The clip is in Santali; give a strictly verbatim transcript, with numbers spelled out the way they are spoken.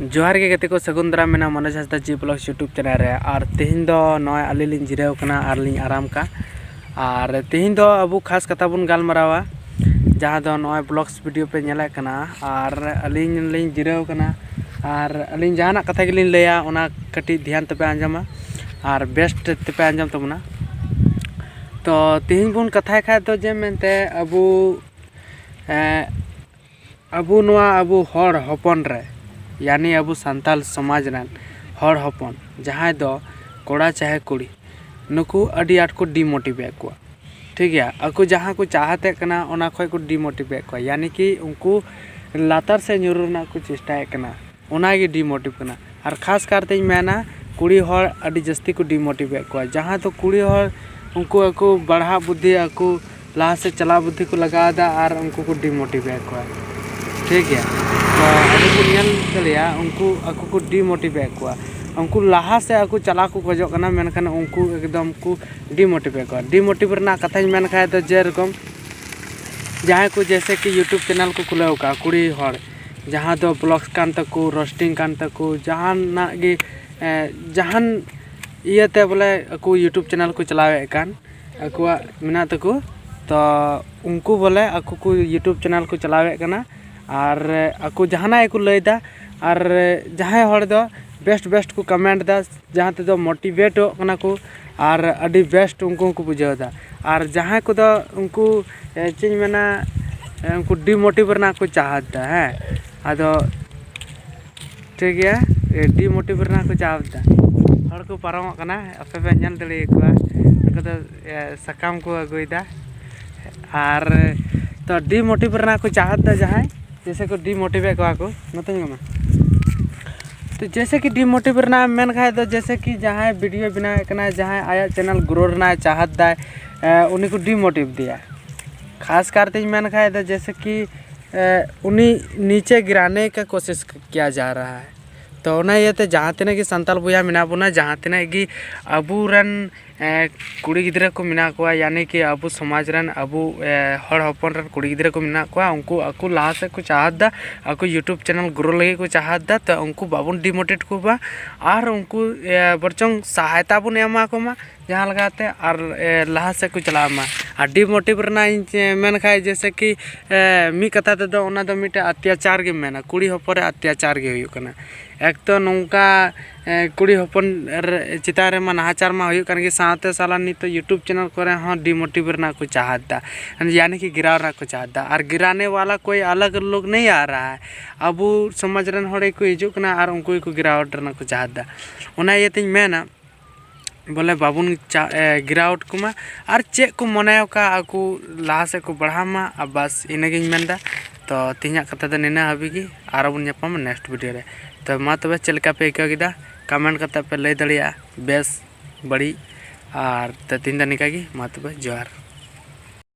ᱡᱚᱦᱟᱨ ᱜᱮ ᱜᱟᱛᱮ ᱠᱚ, ᱥᱟᱹᱜᱩᱱ ᱫᱟᱨᱟᱢ ᱢᱮᱱᱟᱜᱼᱟ ᱢᱚᱱᱳᱡᱽ ᱦᱟᱸᱥᱫᱟ G Vlogs YouTube channel ᱨᱮ᱾ ᱟᱨ ᱛᱮᱦᱮᱧ ᱫᱚ ᱱᱚᱜᱼᱚᱭ ᱟᱹᱞᱤᱧ ᱞᱤᱧ ᱡᱤᱨᱟᱹᱣ ᱠᱟᱱᱟ ᱟᱨ ᱞᱤᱧ ᱟᱨᱟᱢ ᱠᱟᱜᱼᱟ᱾ ᱟᱨ ᱛᱮᱦᱮᱧ ᱫᱚ ᱟᱵᱚ ᱠᱷᱟᱥ ᱠᱟᱛᱷᱟ ᱵᱚᱱ ᱜᱟᱞᱢᱟᱨᱟᱣᱟ, ᱡᱟᱦᱟᱸ ᱫᱚ ᱱᱚᱜᱼᱚᱭ vlogs video ᱯᱮ ᱧᱮᱞᱮᱫ ᱠᱟᱱᱟ᱾ ᱟᱨ ᱟᱹᱞᱤᱧ ᱞᱤᱧ ᱡᱤᱨᱟᱹᱣ ᱠᱟᱱᱟ, ᱟᱨ ᱟᱹᱞᱤᱧ ᱡᱟᱦᱟᱱᱟᱜ ᱠᱟᱛᱷᱟ ᱜᱮᱞᱤᱧ ᱞᱟᱹᱭᱟ, ᱚᱱᱟ ᱠᱟᱹᱴᱤᱡ ᱫᱷᱮᱭᱟᱱ ᱛᱮᱯᱮ ᱟᱸᱡᱚᱢᱟ ᱟᱨ ᱵᱮᱥ ᱛᱮᱯᱮ ᱟᱸᱡᱚᱢ ᱛᱟᱵᱚᱱᱟ᱾ ᱛᱚ ᱛᱮᱦᱮᱧ ᱵᱚᱱ ᱠᱟᱛᱷᱟᱭ ᱠᱷᱟᱡ ᱫᱚ ᱡᱮ ᱢᱮᱱᱛᱮ ᱟᱵᱚ, ᱮᱸ, ᱟᱵᱚ ᱱᱚᱣᱟ ᱟᱵᱚ ᱦᱚᱲ ᱦᱚᱯᱚᱱ ᱨᱮ, ᱭᱟᱱᱤ ᱟᱵᱚ ᱥᱟᱱᱛᱟᱞ ᱥᱚᱢᱟᱡᱽ ᱨᱮᱱ ᱦᱚᱲ ᱦᱚᱯᱚᱱ, ᱡᱟᱦᱟᱸᱭ ᱫᱚ ᱠᱚᱲᱟ ᱪᱟᱦᱮ ᱠᱩᱲᱤ, ᱱᱩᱠᱩ ᱟᱹᱰᱤ ᱟᱸᱴ ᱠᱚ demotivate ᱠᱚᱣᱟ᱾ ᱴᱷᱤᱠ ᱜᱮᱭᱟ, ᱟᱠᱚ ᱡᱟᱦᱟᱸ ᱠᱚ ᱪᱟᱦᱟᱛᱮᱫ ᱠᱟᱱᱟ, ᱚᱱᱟ ᱠᱷᱚᱡ ᱠᱚ demotivate ᱠᱚᱣᱟ, ᱭᱟᱱᱤ ᱠᱤ ᱩᱱᱠᱩ ᱞᱟᱛᱟᱨ ᱥᱮᱫ ᱧᱩᱨᱩ ᱨᱮᱱᱟᱜ ᱠᱚ ᱪᱮᱥᱴᱟᱭᱮᱫ ᱠᱟᱱᱟ, ᱚᱱᱟ ᱜᱮ demotivate ᱠᱟᱱᱟ᱾ ᱟᱨ ᱠᱷᱟᱥ ᱠᱟᱨᱛᱮᱧ ᱢᱮᱱᱟ, ᱠᱩᱲᱤ ᱦᱚᱲ ᱟᱹᱰᱤ ᱡᱟᱹᱥᱛᱤ ᱠᱚ demotivate ᱠᱚᱣᱟ᱾ ᱡᱟᱦᱟᱸ ᱫᱚ ᱠᱩᱲᱤ ᱦᱚᱲ ᱩᱱᱠᱩ ᱟᱠᱚ ᱵᱟᱲᱦᱟᱜ ᱵᱩᱫᱽᱫᱷᱤ, ᱟᱠᱚ ᱞᱟᱦᱟ ᱥᱮᱫ ᱪᱟᱞᱟᱣ ᱵᱩᱫᱽᱫᱷᱤ ᱠᱚ ᱞᱟᱜᱟᱣ ᱮᱫᱟ ᱟᱨ ᱩᱱᱠᱩ ᱠᱚ demotivate ᱠᱚᱣᱟ᱾ ᱴᱷᱤᱠ ᱜᱮᱭᱟ, ᱛᱚ ᱟᱵᱚ ᱵᱚᱱ ᱧᱮᱞ ᱫᱟᱲᱮᱭᱟᱜᱼᱟ, ᱩᱱᱠᱩ ᱟᱠᱚ ᱠᱚ demotivate ᱠᱚᱣᱟ᱾ ᱩᱱᱠᱩ ᱞᱟᱦᱟ ᱥᱮᱫ ᱟᱠᱚ ᱪᱟᱞᱟᱣ ᱠᱚ ᱠᱷᱚᱡᱚᱜ ᱠᱟᱱᱟ, ᱢᱮᱱᱠᱷᱟᱱ ᱩᱱᱠᱩ ᱮᱠᱫᱚᱢ ᱠᱚ demotivate ᱠᱚᱣᱟ᱾ Demotivate ᱨᱮᱱᱟᱜ ᱠᱟᱛᱷᱟᱧ ᱢᱮᱱ ᱠᱷᱟᱡ ᱫᱚ, ᱡᱮᱨᱚᱠᱚᱢ ᱡᱟᱦᱟᱸᱭ ᱠᱚ ᱡᱮᱭᱥᱮ ᱠᱤ YouTube channel ᱠᱚ ᱠᱷᱩᱞᱟᱹᱣ ᱟᱠᱟᱫᱼᱟ, ᱠᱩᱲᱤ ᱦᱚᱲ, ᱡᱟᱦᱟᱸ ᱫᱚ vlogs ᱠᱟᱱ ᱛᱟᱠᱚ, roasting ᱠᱟᱱ ᱛᱟᱠᱚ, ᱡᱟᱦᱟᱱᱟᱜ ᱜᱮ, ᱮ, ᱡᱟᱦᱟᱱ ᱤᱭᱟᱹᱛᱮ ᱵᱚᱞᱮ ᱟᱠᱚ YouTube channel ᱠᱚ ᱪᱟᱞᱟᱣᱮᱫ ᱠᱟᱱ, ᱟᱠᱚᱣᱟᱜ ᱢᱮᱱᱟᱜ ᱛᱟᱠᱚ, ᱛᱚ ᱩᱱᱠᱩ ᱵᱚᱞᱮ ᱟᱠᱚ ᱠᱚ YouTube channel ᱠᱚ ᱪᱟᱞᱟᱣᱮᱫ ᱠᱟᱱᱟ᱾ ᱟᱨ ᱟᱠᱚ ᱡᱟᱦᱟᱱᱟᱜ ᱜᱮᱠᱚ ᱞᱟᱹᱭᱫᱟ, ᱟᱨ ᱡᱟᱦᱟᱸᱭ ᱦᱚᱲ ᱫᱚ best best ᱠᱚ comment ᱮᱫᱟ, ᱡᱟᱦᱟᱸ ᱛᱮᱫᱚ motivateᱚᱜ ᱠᱟᱱᱟ ᱠᱚ ᱟᱨ ᱟᱹᱰᱤ best ᱩᱱᱠᱩ ᱦᱚᱸᱠᱚ ᱵᱩᱡᱷᱟᱹᱣ ᱮᱫᱟ᱾ ᱟᱨ ᱡᱟᱦᱟᱸᱭ ᱠᱚᱫᱚ ᱩᱱᱠᱩ, ᱮ, ᱪᱮᱫ ᱤᱧ ᱢᱮᱱᱟ, ᱮ, ᱩᱱᱠᱩ demotivate ᱨᱮᱱᱟᱜ ᱠᱚ ᱪᱟᱦᱟᱣ ᱮᱫᱟ᱾ ᱦᱮᱸ, ᱟᱫᱚ ᱴᱷᱤᱠ ᱜᱮᱭᱟ, ᱮ, demotivate ᱨᱮᱱᱟᱜ ᱠᱚ ᱪᱟᱦᱟᱣ ᱮᱫᱟ᱾ ᱦᱚᱲ ᱠᱚ ᱯᱟᱨᱚᱢᱚᱜ ᱠᱟᱱᱟ, ᱟᱯᱮ ᱯᱮ ᱧᱮᱞ ᱫᱟᱲᱮᱭᱟᱠᱚᱣᱟ, ᱩᱱᱠᱩ ᱫᱚ, ᱮ, ᱥᱟᱠᱟᱢ ᱠᱚ ᱟᱹᱜᱩᱭᱮᱫᱟ᱾ ᱟᱨ ᱛᱚ demotivate ᱨᱮᱱᱟᱜ ᱠᱚ ᱪᱟᱦᱟᱣ ᱮᱫᱟ ᱡᱟᱦᱟᱸᱭ, ᱡᱮᱭᱥᱮ ᱠᱚ demotivate ᱠᱚᱣᱟ ᱠᱚ, ᱱᱚᱛᱮ ᱧᱮᱞ ᱢᱮ᱾ ᱛᱚ ᱡᱮᱭᱥᱮ ᱠᱤ demotivate ᱨᱮᱱᱟᱜ ᱮᱢ ᱢᱮᱱ ᱠᱷᱟᱡ ᱫᱚ, ᱡᱮᱭᱥᱮ ᱠᱤ ᱡᱟᱦᱟᱸᱭ video ᱵᱮᱱᱟᱣᱮᱫ ᱠᱟᱱᱟᱭ, ᱡᱟᱦᱟᱸᱭ ᱟᱭᱟᱜ channel grow ᱨᱮᱱᱟᱜ ᱮ ᱪᱟᱦᱟᱛ ᱫᱟᱭ, ᱮ, ᱩᱱᱤ ᱠᱚ demotivate ᱫᱮᱭᱟ᱾ ᱠᱷᱟᱥ ᱠᱟᱨᱛᱮᱧ ᱢᱮᱱ ᱠᱷᱟᱡ ᱫᱚ, ᱡᱮᱭᱥᱮ ᱠᱤ, ᱮ, ᱩᱱᱤ ᱱᱤᱪᱮ ᱜᱤᱨᱟᱱᱮ ᱠᱟ ᱠᱳᱥᱤᱥ ᱠᱤᱭᱟ ᱡᱟ ᱨᱟᱦᱟ ᱦᱟᱭ᱾ ᱛᱚ ᱚᱱᱟ ᱤᱭᱟᱹᱛᱮ ᱡᱟᱦᱟᱸ ᱛᱤᱱᱟᱹᱜ ᱜᱮ ᱥᱟᱱᱛᱟᱲ ᱵᱚᱭᱦᱟ ᱢᱮᱱᱟᱜ ᱵᱚᱱᱟ, ᱡᱟᱦᱟᱸ ᱛᱤᱱᱟᱹᱜ ᱜᱮ ᱟᱵᱚᱨᱮᱱ ᱠᱩᱲᱤ ᱜᱤᱫᱽᱨᱟᱹ ᱠᱚ ᱢᱮᱱᱟᱜ ᱠᱚᱣᱟ, ᱭᱟᱱᱤ ᱠᱤ ᱟᱵᱚ ᱥᱚᱢᱟᱡᱽ ᱨᱮᱱ, ᱟᱵᱚ ᱦᱚᱲ ᱦᱚᱯᱚᱱ ᱨᱮᱱ ᱠᱩᱲᱤ ᱜᱤᱫᱽᱨᱟᱹ ᱠᱚ ᱢᱮᱱᱟᱜ ᱠᱚᱣᱟ, ᱩᱱᱠᱩ ᱟᱠᱚ ᱞᱟᱦᱟ ᱥᱮᱫ ᱠᱚ ᱪᱟᱦᱟᱣ ᱮᱫᱟ, ᱟᱠᱚ YouTube channel grow ᱞᱟᱹᱜᱤᱫ ᱠᱚ ᱪᱟᱦᱟᱣ ᱮᱫᱟ᱾ ᱛᱚ ᱩᱱᱠᱩ ᱵᱟᱵᱚᱱ demotivate ᱠᱚ ᱢᱟ, ᱟᱨ ᱩᱱᱠᱩ ᱵᱚᱨᱪᱚᱝ ᱥᱟᱦᱟᱭᱛᱟ ᱵᱚᱱ ᱮᱢᱟ ᱠᱚ ᱢᱟ, ᱡᱟᱦᱟᱸ ᱞᱮᱠᱟᱛᱮ ᱟᱨ ᱞᱟᱦᱟ ᱥᱮᱫ ᱠᱚ ᱪᱟᱞᱟᱜ ᱢᱟ᱾ ᱟᱨ demotivate ᱨᱮᱱᱟᱜ ᱤᱧ ᱢᱮᱱ ᱠᱷᱟᱡ, ᱡᱮᱭᱥᱮ ᱠᱤ ᱢᱤᱫ ᱠᱟᱛᱷᱟ ᱛᱮᱫᱚ ᱚᱱᱟ ᱫᱚ ᱢᱤᱫᱴᱮᱱ ᱚᱛᱛᱟᱪᱟᱨ ᱜᱮᱢ ᱢᱮᱱᱟ, ᱠᱩᱲᱤ ᱦᱚᱯᱚᱱ ᱨᱮ ᱚᱛᱛᱟᱪᱟᱨ ᱜᱮ ᱦᱩᱭᱩᱜ ᱠᱟᱱᱟ᱾ ᱮᱠ ᱛᱚ ᱱᱚᱝᱠᱟ ᱠᱩᱲᱤ ᱦᱚᱯᱚᱱ ᱪᱮᱛᱟᱱ ᱨᱮᱢᱟ ᱱᱟᱦᱟᱪᱟᱨ ᱢᱟ ᱦᱩᱭᱩᱜ ᱠᱟᱱ ᱜᱮ, ᱥᱟᱶᱛᱮ ᱥᱟᱞᱟ ᱱᱤᱛᱚᱜ YouTube channel ᱠᱚᱨᱮ ᱦᱚᱸ demotivate ᱨᱮᱱᱟᱜ ᱠᱚ ᱪᱟᱦᱟᱣ ᱮᱫᱟ, ᱭᱟᱱᱤ ᱠᱤ ᱜᱤᱨᱟᱣ ᱨᱮᱱᱟᱜ ᱠᱚ ᱪᱟᱦᱟᱣ ᱮᱫᱟ᱾ ᱟᱨ ᱜᱤᱨᱟᱱᱮ ᱣᱟᱞᱟ ᱠᱳᱭ ᱟᱞᱟᱜᱽ ᱞᱳᱜᱽ ᱱᱟᱦᱤᱸ ᱟ ᱨᱟᱦᱟ ᱦᱟᱭ, ᱟᱵᱚ ᱥᱚᱢᱟᱡᱽ ᱨᱮᱱ ᱦᱚᱲ ᱜᱮᱠᱚ ᱦᱤᱡᱩᱜ ᱠᱟᱱᱟ ᱟᱨ ᱩᱱᱠᱩ ᱜᱮᱠᱚ ᱜᱤᱨᱟᱣ ᱨᱮᱱᱟᱜ ᱠᱚ ᱪᱟᱦᱟᱣ ᱮᱫᱟ᱾ ᱚᱱᱟ ᱤᱭᱟᱹᱛᱮᱧ ᱢᱮᱱᱟ, ᱵᱚᱞᱮ ᱵᱟᱵᱚᱱ ᱪᱟ ᱜᱤᱨᱟᱣ ᱠᱚᱢᱟ, ᱟᱨ ᱪᱮᱫ ᱠᱚ ᱢᱚᱱᱮ ᱟᱠᱟᱫ ᱟᱠᱚ ᱞᱟᱦᱟ ᱥᱮᱫ ᱠᱚ ᱵᱟᱲᱦᱟᱣ ᱢᱟ᱾ ᱟᱨ ᱵᱟᱥ ᱤᱱᱟᱹᱜᱤᱧ ᱢᱮᱱᱫᱟ᱾ ᱛᱚ ᱛᱮᱦᱮᱧᱟᱜ ᱠᱟᱛᱷᱟ ᱫᱚ ᱱᱤᱱᱟᱹᱜ ᱦᱟᱹᱵᱤᱡ ᱜᱮ, ᱟᱨᱚ ᱵᱚᱱ ᱧᱟᱯᱟᱢᱟ next video ᱨᱮ᱾ ᱛᱚ ᱢᱟ ᱛᱚᱵᱮ ᱪᱮᱫ ᱞᱮᱠᱟ ᱯᱮ ᱟᱹᱭᱠᱟᱹᱣ ᱠᱮᱫᱟ, comment ᱠᱟᱛᱮ ᱯᱮ ᱞᱟᱹᱭ ᱫᱟᱲᱮᱭᱟᱜᱼᱟ, ᱵᱮᱥ ᱵᱟᱹᱲᱤᱡ᱾ ᱟᱨ ᱛᱮᱦᱮᱧ ᱫᱚ ᱱᱤᱝᱠᱟ ᱜᱮ, ᱢᱟ ᱛᱚᱵᱮ ᱡᱚᱦᱟᱨ᱾